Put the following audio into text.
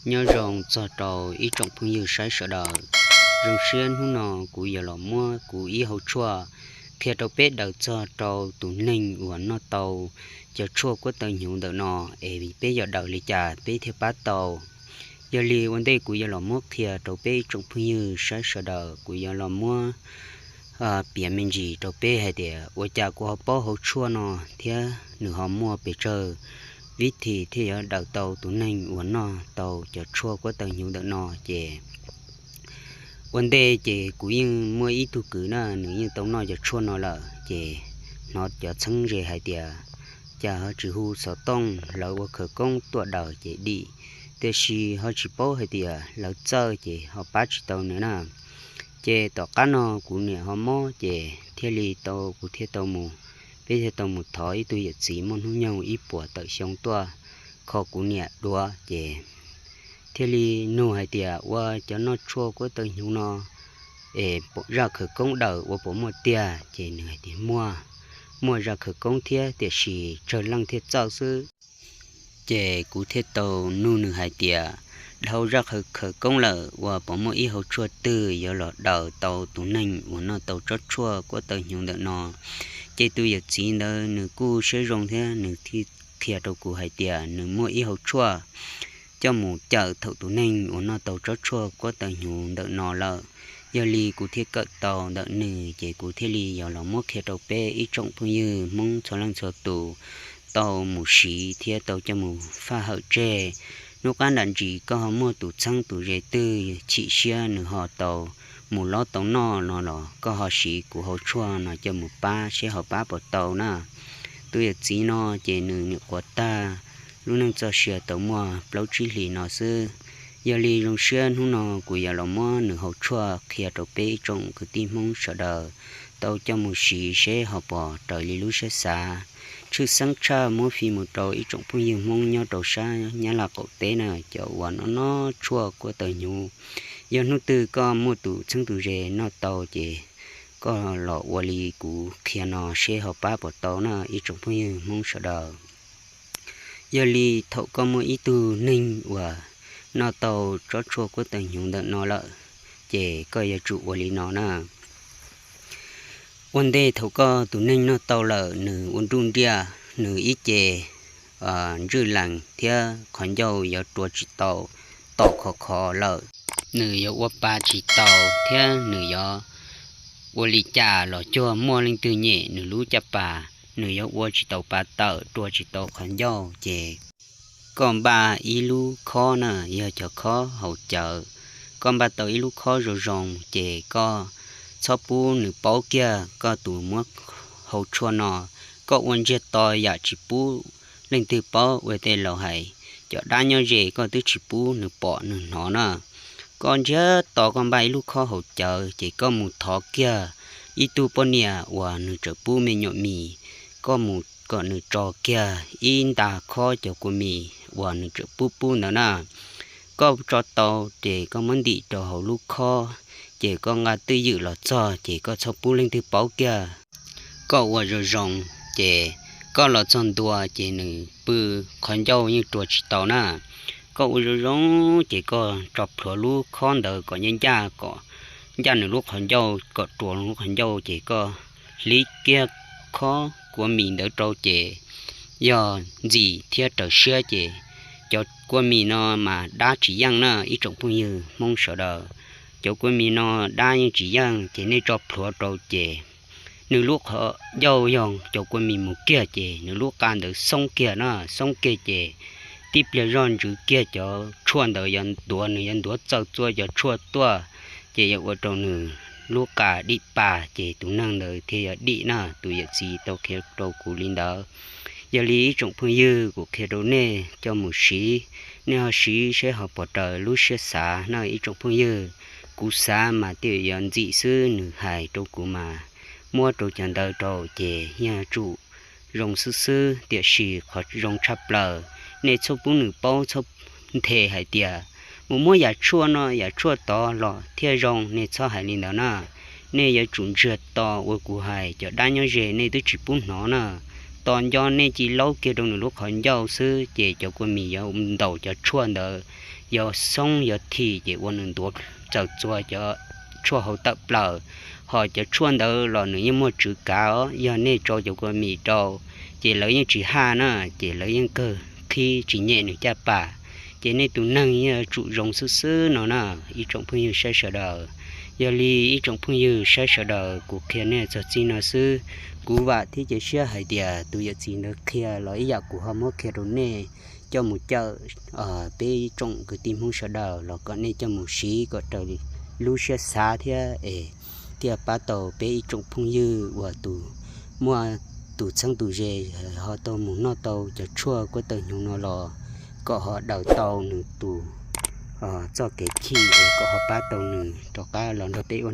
Nyob zoo txog rau ib tsoom phooj ywg saib sawv daws. Zoo siab hnub no kuv yuav los muab kuv ib hauv tshuaj qhia rau peb daws txog rau tus neeg uas noj tau cov tshuaj kuab taw hnyuv ntawm no, es peb yuav daws li cas peb thiaj pab tau. Yog li ua ntej kuv yuav los muab qhia rau peb ib tsoom phooj ywg saib sawv daws, kuv yuav los muab piav me ntsis rau peb hais tias ua cas kuv ho paub hauv tshuaj no thiab nws ho muaj pes tsawg vib thim thiaj yuav daws tau tus neeg uas noj tau cov tshuaj kuab taw hnyuv ntawm no ces ua ntej ces kuv yeej muaj ib tug kwv na, nws yeej tau noj cov tshuaj no lawm ces hnov cov txheeb ze hais tias cas ho tsis hu xov tooj, lawv ua khawv koob tuaj daws ces dim, tiam sis ho tsis paub hais tias lawv txawj ces ho pab tsis tau nws na. Ces tom qab no kuv niam ho mob ces thiaj li tau kuv thiaj tau mus, peb thiaj tau mus thov ib tug yawm txiv muaj hnub nyoog ib puas tawm xyoo tuaj kho kuv niam duav ces thiaj li nug hais tias ua cov noj tshuaj kuab taw hnyuv no es zaj khawv koob daws ua puas muaj tiag, ces nws hais tias muaj, muaj zaj khawv koob thiab tiam sis tsawg leej thiaj txawj xwb. Ces kuv thiaj tau nug nws hais tias dhau zaj khawv koob lawm ua puas muaj ib hauv tshuaj twg yuav los daws tau tus neeg uas noj tau tsob tshuaj kuab taw hnyuv ntawm no. Ces tus yawm txiv ntawd nws kuj siab zoo thiab nws thiaj qhia rau kuv hais tias nws muaj ib hauv tshuaj coj mus cawm thaum tus neeg uas noj tau tsob tshuaj kuab taw hnyuv ntawm no lawm. Yog li kuv thiaj kawm tau ntawm nws ces kuv thiaj li yuav los muab qhia rau peb ib tsoom phooj ywg Hmoob txhua leej txhua tus tau mus siv thiab tau coj mus faj hawm tseg. Hnub qab nram ntsis koj ho muaj tus txheeb tus ze twg chim siab nws ho tau mus lob tau noj no los koj ho siv kuv hauv tshuaj no coj mus pab seb ho pab puas tau na. Tus yawm txiv no ces nws nyuam qhuav tag lub neej txoj sia tau muaj plaub tsib hlis no xwb. Yog li zoo siab hnub no kuv yuav los muab nws hauv tshuaj qhia rau peb ib tsoom kwv tij Hmoob sawv daws tau coj mus siv seb ho puas raws li lub siab xav. Tshwj xeeb tshaj muab fij mus rau ib tsoom phooj ywg Hmoob nyob rau sab Nyab Laj qaum teb na, cov uas noj noj tshuaj kuab taw hnyuv. Yog hnub twg koj muaj tus txheeb tus ze noj tau ces koj los ua li kuv qhia no seb ho pab puas tau na ib tsoom phooj ywg Hmoob sawv daws. Yog li thaum koj muaj ib tug neeg uas noj tau tsob tshuaj kuab taw hnyuv ntawm no lawm, ces koj yuav tsum ua li no na. Ua ntej thaum koj tus neeg noj tau lawm nws ua nruj nriaj, nws ib ce ntswj lees thiab qhov ncauj yuav rua tsis tau, to khov khov lawm. Nws yuav ua pa tsis tau thiab nws yuav ua li cas los cuag muaj leej twg nyem nws lub caj pas, nws yuav ua tsis tau pa tawm, rua tsis tau qhov ncauj ces koj npaj ib lub khob na, yog cov khob haus cawv. Koj npaj tau ib lub khob zoo zoo ces koj txhob pub nws paub kiag koj tus muab hau tshuaj no. Koj ua ntsiag to yam tsis pub leej twg paub, ua tej laus hais cov dab nyob ze koj twb tsis pub nws pom nws hnov na. Koj ntsiag to koj npaj ib lub khob haus cawv ces koj mus thov kiag ib tug poj niam uas nws tseem pub me nyuam mis, koj mus kom nws tso kiag ib nta khob cov kua mis uas nws tseem pub pub ntawd na. Koj tso tau ces koj muab ntim rau hauv lub khob, ces koj nqa twj ywm los txog ces koj txhob pub leej twg paub kiag. Koj ua zoo zoo, ces koj los txog ntua ces nws pw qhov ncauj yeej rua tsis tau na. Koj ua zoo zoo, ces koj tso plhuav lub khob ntawd kom ncaj ncaj, kom ncaj nws lub qhov ncauj, kom rua lub qhov ncauj, ces koj hliv kiag khob kua mis ntawd rau ces yog ntxim thiab raws siab ces cov kua mis no mas dab tsis yeej na ib tsoom phooj ywg Hmoob sawv daws. Cov kua mis no dab yeej tsis yeej ces nej tso plhuav rau ces nws lub qhov ncauj yog cov kua mis mus kiag ces nws lub qa ntawd xoob kiag na, xoob kiag ces tib pliag zoj ntsws kiag cov tshuaj ntawd yuav ntuav, nws yuav ntuav txaws txua cov tshuaj tuaj, ces yuav ua rau nws lub qa dim pa ces tus neeg ntawd thiaj yuav dim na. Tus yawm txiv tau qhia rau kuv li ntawd. Yog li ib tsoom phooj ywg, kuv qhia rau nej coj mus siv, nej ho siv seb ho puas raws lub siab xav na ib tsoom phooj ywg. Kuv xav mas twb yuav ntxim xwb, nws hais rau kuv mas muab rau cov ntawd rau ces yeej yuav tsum zoo xwb xwb, tiam sis qhov zoo tshaj plaws nej txhob pub nws paub, txhob nthe hais tias mus muab yam tshuaj no yam tshuaj tod los thiaj zoo, nej txhob hais li ntawd na. Nej yuav tsum ntsiag to ua kuv hais, cov dab nyob ze nej twb tsis pub hnov na. to nco nej cia li laub kiag rau nws lub qhov ncauj xwb ces cov kua mis yuav ntaus cov tshuaj ntawd, yuav xoob yuav thim ces ua nws ntuav txawm txuag cov tshuaj hauv tawm plaws. Hos cov tshuaj ntawd los nws yeej muaj tswv kav os, yog nej tso cov kua mis rau ces lawv yeej tsis haj na, ces lawv yeej kawg qhib tsis nyem nws caj pas. Ces nej tus neeg yeej yuav tsum zoo xwb xwb no na, ib tsoom phooj ywg saib sawv daws. Yog li ib tsoom phooj ywg saib sawv daws, kuv qhia nej txog txij no xwb. Kuv vam thiab cia siab hais tias tus yawm txiv ntawd qhia los ib yam kuv ho muab qhia rau nej coj mus cawm peb ib tsoom kwv tij Hmoob sawv daws los kom nej coj mus siv kom raws lub siab xav thiab es thiaj pab tau peb ib tsoom phooj ywg uas tus muaj tus txheeb tus ze ho tau mus noj tau cov tshuaj kuab tawg hnyuv no los kom ho daws tau nws tus txoj kev chim es kom ho pab tau nws rov qab los nrog peb ua